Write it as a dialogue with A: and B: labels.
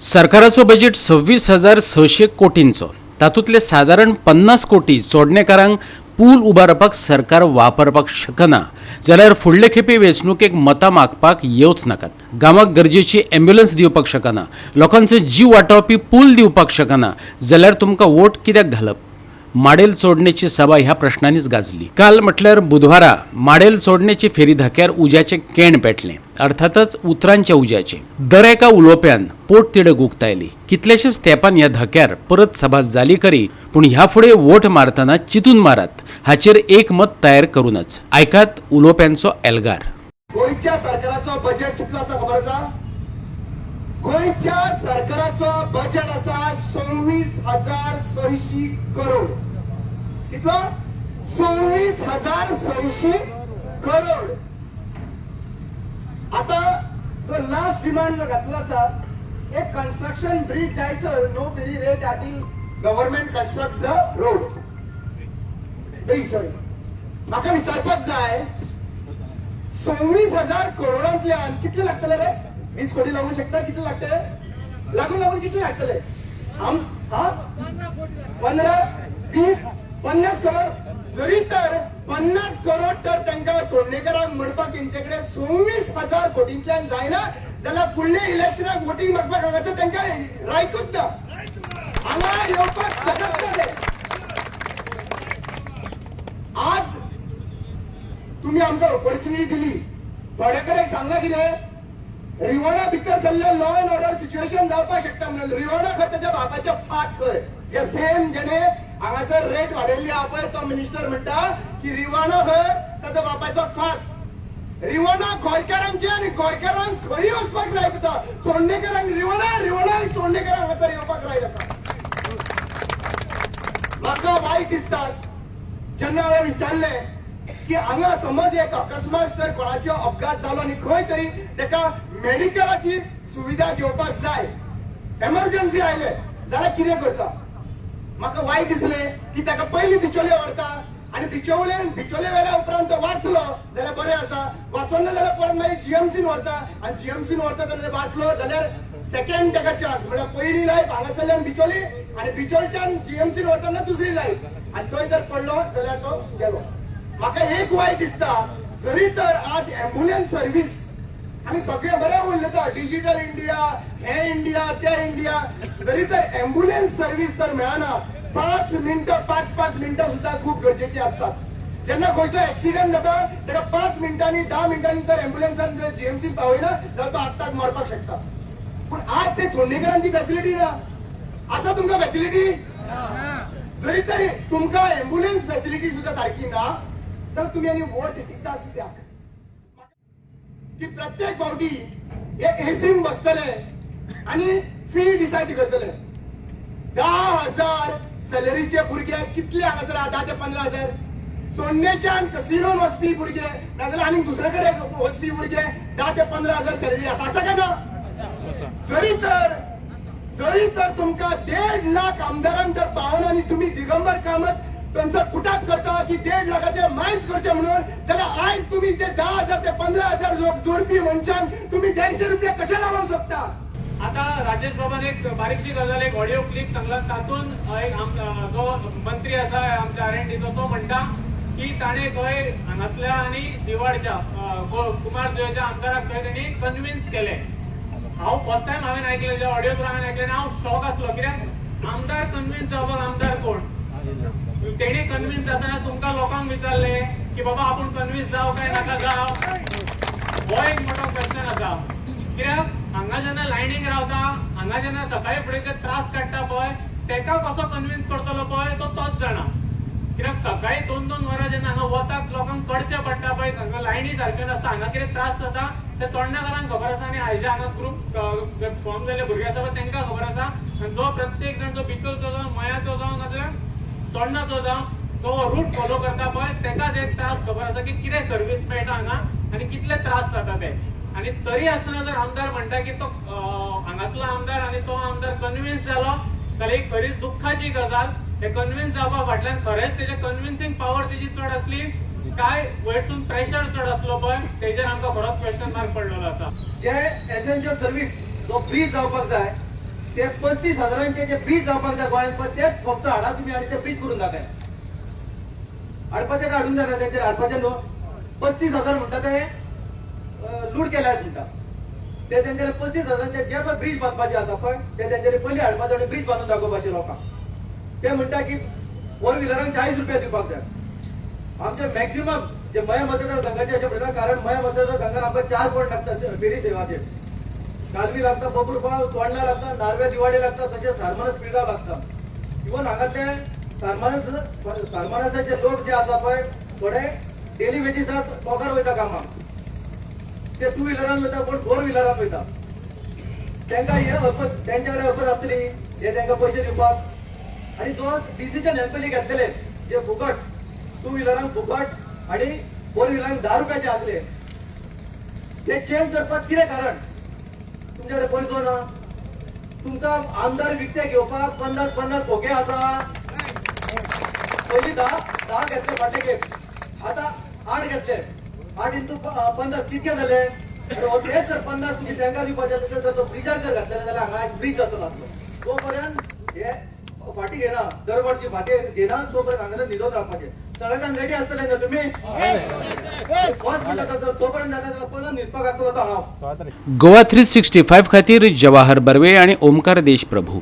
A: सरकाराचो बजेट 26,600 कोटींचो. तातूंतले सादारण 50 कोटी चोडणेकारांक पूल उबारपाक सरकार वापरपाक शकना जाल्यार फुडले खेपे वेंचणुकेक मतां मागपाक येवच नाकात. गांवाक गरजेची ॲम्ब्युलन्स दिवपाक शकना, लोकांचो जीव वाटावपी पूल दिवपाक शकना जाल्यार तुमकां वोट कित्याक घालप? माडेल चोडणेची सभा ह्या प्रश्नांनीच गाजली. काल म्हटल्यार बुधवारा माडेल चोडणेची फेरी धक्यार उज्याचें केण पेटलें, अर्थातच उतरांच्या उज्याचें. दर एका उलोवप्यान पोटतिडक उक्तायली. कितल्याशाच तेंपान ह्या धक्यार परत सभा जाली खरी, पूण ह्या फुडें वोट मारतना चिंतून मारात हाचेर एक मत तयार करूनच. आयकात उलोवप्यांचो एल्गार.
B: गोंयच्या सरकाराचो बजेट कितलो आसा खबर आसा? गोंयच्या सरकाराचो बजेट आसा 26,600 करोड. कितलो? 26,600 करोड. आता जो लास्ट डिमांड जो घातलो आसा, एक कन्स्ट्रक्शन ब्रिज जायसर no ferry rate until government construct the road bridge. Sorry, म्हाका विचारपाक जाय, 26,000 करोडांतल्यान कितले लागतले रे? 20 कोटी लागू शकता? कितले लागतले? लागून लागून कितले लागतले? आम हा 15, 20, 50 करोड. जरी तर 50 करोड तर तांकां चोडणेकारांक म्हणपाक तेंचे कडेन 26,000 कोटींतल्यान जायना जाल्यार फुडल्या इलेक्शनाक वोटींग मागपाक हांगासर तांकां रायकूच ना, हांगा येवपाक शकत ना ते. आज तुम्ही आमकां ऑपॉर्च्युनिटी दिली. थोड्या कडेन सांगला कितें, रिवणा भितर सरले लॉ अँड ऑर्डर सिच्युएशन जावपाक शकता म्हणून. रिवणा खंय ताच्या बापाच्या फाट खंय, जे सेम जेणे हांगासर रेट वाडयल्ली आहा पळय तो मिनिस्टर म्हणटा की रिवणा खंय ताच्या बापाचो फाट. रिवणा गोंयकारांची आनी गोंयकारांक खंय वचपाक रायट आसा. चोडणेकारांक रिवणा, रिवणा चोडणेकारांक हांगासर येवपाक रायट आसा. म्हाका वायट दिसता जेन्ना हांवें विचारलें की हांगा समज एक अकस्मात जर कोणाचो अपघात जालो आनी खंय तरी ताका मेडिकलाची सुविधा घेवपाक जाय, एमर्जन्सी आयले जाल्यार कितें करता? म्हाका वायट दिसलें की ताका पयलीं बिचोले व्हरता आनी बिचोले वेल्या उपरांत तो वाचलो जाल्यार बरें आसा, वाचोना जाल्यार परत मागीर जीएमसीन व्हरता आनी जीएमसीन व्हरता जाल्यार वाचलो जाल्यार सेकंड ताका चान्स. म्हळ्यार पयली लायफ हांगासरल्यान बिचोली आनी बिचोलच्यान जीएमसीन व्हरतना दुसरी लायफ, आनी थंय जर पडलो जाल्यार तो गेलो. म्हाका एक वायट दिसता, जरी तर आज एम्ब्युलन्स सर्वीस आमी सगळे बरें उलयता, डिजिटल इंडिया, हे इंडिया, ते इंडिया, जरी तर एम्ब्युलन्स सर्वीस तर मेळना. 5 मिनटां, 5-5 मिनटां सुद्दां खूब गरजेची असतात. जेन्ना खंयचो एक्सिडंट जाता ताका 5 मिनटांनी, 10 मिनटांनी तर एम्ब्युलन्सान जीएमसी पावयना जाल्यार तो आत्ताक मरपाक शकता. पूण आज ते चोडणेकारांची फॅसिलिटी ना. आसा तुमकां फॅसिलिटी? जरी तरी तुमकां एम्ब्युलन्स फॅसिलिटी सुद्दां सारकी ना तर तुमी आनी वोट दिता कित्याक? की प्रत्येक फावटी हे एसीन बसतले आनी फी डिसायड करतले. 10,000 सॅलरीचे भुरगे कितले हांगासर 10 ते 15 हजार. चोडणेच्यान कसिनोन वचपी भुरगे नाजाल्यार आनीक दुसरे कडेन वचपी भुरगे 10 ते 15 हजार सॅलरी आसा. आसा काय ना? जरी तर तुमकां 1.5 लाख आमदारांक जर पावना आनी तुमी दिगंबर कामत थंयसर कुटाप करता की 1.5 लाखाचे मायज करचे म्हणून, जाल्यार आयज तुमी ते 10,000 ते 15 हजार लोक जोडपी मनशांक तुमी 150 रुपया कशे लावंक शकता?
C: आता राजेश बाबान एक बारीकशी गजाल, एक ऑडिओ क्लिप सांगला. तातूंत एक जो मंत्री आसा आमच्या आर एन डीचो, तो म्हणटा की ताणें खंय हांगासल्या आनी दिवाडच्या कुमार जुंव्याच्या आमदाराक खंय तेणी कन्विन्स केले. हांव फर्स्ट टायम हांवें आयकलें, जे ऑडिओ हांवें आयकलें आनी हांव शॉक आसलो. कित्याक आमदार कन्विन्स जावपाक आमदार कोण? तेणी कन्विन्स जातना तुमकां लोकांक विचारले की बाबा आपूण कन्विन्स जावं काय नाका जावं? हो एक मोठो क्वेश्चन आसा. कित्याक हांगा जेन्ना लायनीक रावता, हांगा जेन्ना सकाळी फुडें जे त्रास काडटा पळय, तेका कसो कन्विन्स करतलो पळय तो तोच जाणा. कित्याक सकाळी 2-2 वरां जेन्ना हांगा वताक लोकांक कडचें पडटा पळय, हांगा लायनी सारक्यो नासता, हांगा कितें त्रास जाता ते चोडणाकारांक खबर आसा आनी हायजे हांगा ग्रूप फॉर्म जाल्ले भुरगे आसा पळय तेंकां खबर आसा. आनी जो प्रत्येक जाण जो बिचोलचो जावं, मयाचो जावं, नाजाल्यार चोडणाचो जावं, तो रूट फॉलो करता पळय तेकाच एक त्रास खबर आसा की कितें सर्वीस मेळटा हांगा आनी कितले त्रास जाता ते. आनी तरी आसतना जर आमदार म्हणटा की तो हांगासलो आमदार आनी तो आमदार कन्विन्स जालो जाल्यार एक खरीच दुख्खाची गजाल. ते कन्विन्स जावपा फाटल्यान खरेंच तेजे कन्विन्सिंग पावर तेजी चड आसली काय वयरसून प्रेशर चड आसलो पळय, तेजेर आमकां खरोच क्वेश्चन मार्क पडलेलो आसा.
D: जे एसेन्शियल सर्वीस जो ब्रीज जावपाक जाय
B: ते 35 हजारांचे जे ब्रीज जावपाक जाय गोंयांत पळय, तेच फक्त हाडा तुमी आनी ते ब्रीज करून दाखय. हाडपाचे काय हाडून जायना तेंचेर हाडपाचे न्हू. 35,000 म्हणटा ते लूट केल्यात म्हणटा ते. तेंच्यानी 35 हजारांचे जे पळय ब्रीज बांदपाचे आसा पळय, ते तेंच्यानी पयलीं हाडपाचे आनी ब्रीज बांदून दाखोवपाचे लोकांक. ते म्हणटा की फोर व्हिलरांक 40 रुपया दिवपाक जाय. आमचे मॅक्झिमम जे मया मतदारसंघाचे अशें म्हणटा, कारण मया मतदारसंघात आमकां चार पॉयंट लागता फेरी सेवाचेर. कालवी लागता, बबुरपाव, तोंडला लागता, नार्वे दिवाडे लागता, तशें सारमानस पिळगांव लागता. इवन हांगातले सारमानस, सारमानसाचे लोक जे आसा पळय, थोडे डेली वेजीसाक मोगार वयता कामाक. ते टू व्हिलरान वयता, कोण फोर व्हिलरान वयता. तांकां हे अर्पत, तेंच्या कडेन अर्पत आसतली हे तांकां पयशे दिवपाक? आनी जो डिसिजन ह्यान पयलीं घेतलेले, जे फुकट टू व्हिलरांक फुकट आनी फोर व्हिलरांक 10 रुपयाचे आसले, ते चेंज करपाक कितें कारण? तुमच्या कडेन पयसो ना? तुमकां आमदार विकते घेवपाक 50 50 खोके आसा. पयलीं 10 10 घेतले फाटले खेप, आतां 8 घेतले. 8 इंटू 50 कितके जाले? आनी हो तेच जर 50 तुमी तांकां दिवपाचे आसले, जर तो ब्रिजाक जर घातलेले जाल्यार हांगा एक ब्रीज जातलो आसलो. तो पर्यंत हे फाटी घेना, दरवटची फाटी घेना, तो पर्यंत हांगासर न्हिदोन रावपाचे. सगळे जाण रेडी आसतले न्हू तुमी? फर्स्ट म्हणटा, जर तो पर्यंत जाता जाल्यार पयलो न्हिदपाक आसतलो तो हांव.
A: गोवा 365 खातीर जवाहर बर्वे आणि ओमकार देशप्रभू.